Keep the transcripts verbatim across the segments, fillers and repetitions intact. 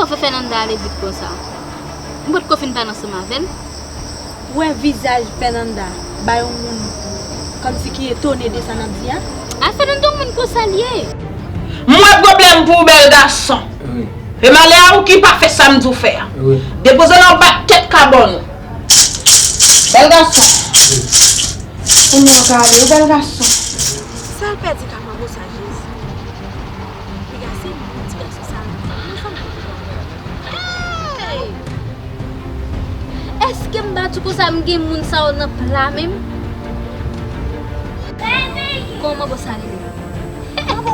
Ou fè Fernanda ale vit konsa? M potko fin pale ansanm avè l. Ou wè vizaj Fernanda ba yon moun kòmsi ki etone de sa n ap di a? A, Fernanda, yon moun konsa l ye. M wè pwoblèm pou ou, bèl gason. Wi. E malè a ou ki pa fè sa m di w fè a. Wi. Depoze nan bat tèt kabòn ou. Bèl gason. Wi. Kounye a w ka ale, wi, bèl gason. Sa l pèdi ka pran konsa, Jezi. Piga se moun ti gason sa nan fanmi, fanmi pou pran. Hey! Èske m pa di w konsa m gen moun sa yo nan pla menm? Kòman bon sa rele?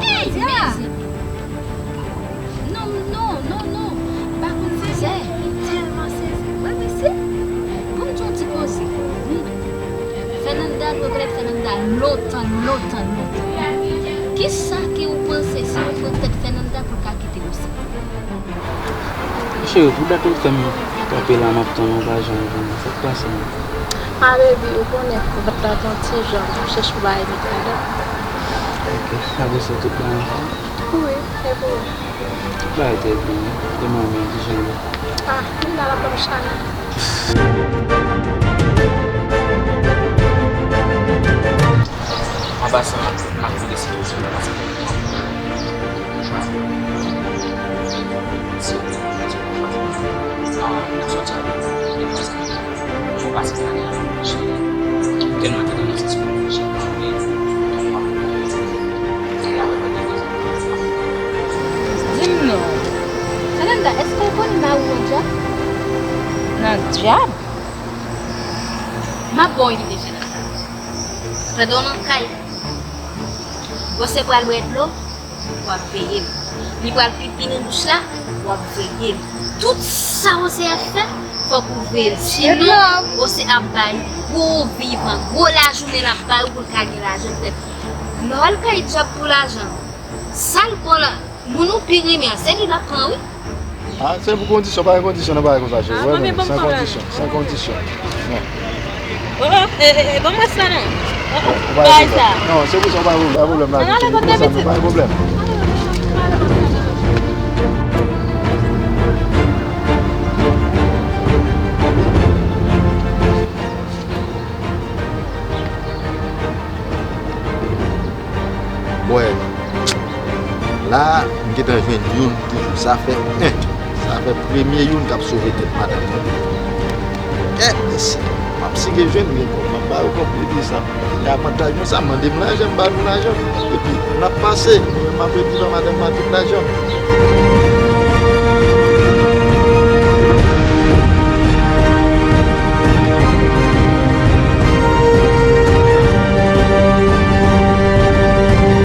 Hey, mezanmi. Non, non, non, non. M pa konn sezi. M tèlman sezi. Mwen, mesye. Bon, m di yon ti koze. Wi. Fernanda, nou rekonèt Fernanda lontan, lontan, lontan. Kisa ke ou panse si nou pran tèt Fernanda pou l ka kite nou sa? Cheri, pou dat ou fè m kanpe la, m ap tann ou, ou pa janm vini. Sa k pase menm? A, baby, ou konnen, vant la te yon ti jan, m chèche yon bagay met ladan. Ok, sa vle di tout bon anfòm? Wi, e pou ou? Bagay trè byen, wi. E manmi an, kijan l ye? A, li la, l ap ban m chalè. Anba sa, m ap mande si ou sou plas. Si ou te konn sa, m ap sòti avèk ou. Mwen pase sa nan cheri. Tèlman te nan sens pou mwen, cheri. Di m non. Fernanda, èske w konnen mari w nan dyab? Nan dyab? M ap ba w yon ide, Fernanda. Pandan w nan kay, Jose pral bwè dlo, w ap veye l. Li pral pipi nan douch la, w ap veye l. Tout sa Jose ap fè, fòk ou veye l. Sinon, Jose ap bay gwo vivan, gwo lajounen l ap bay ou pou l ka gen lajan tèt. Lè w al kay dyab pou lajan, sa l bon la, moun ou pi renmen an, se li l ap pran, wi. A, se pou kondisyon, pa gen kondisyon nan bagay konsa, cheri. Ou wè, men, san kondisyon, san kondisyon. Oh, oh, eh, eh, eh, ban m wè sa non. Oh, oh, bagay sa. Non, se pou sa, pa gen pwoblèm, pa gen pwoblèm la. Nan ale kote pitit. Pa gen pwoblèm. Bon, la, m gentan jwenn youn toujou. Sa fè en. Sa fè premye youn k ap sove tèt madanm mwen. Kèt mesye, m ap sige jwenn, gen kòb, m ap ba yo kòb, epi sa. E avantaj nou sa, mande m lajan, m ba nou lajan. Epi, n ap pase, mwen menm m ap retounen madanm mwen ak tout lajan.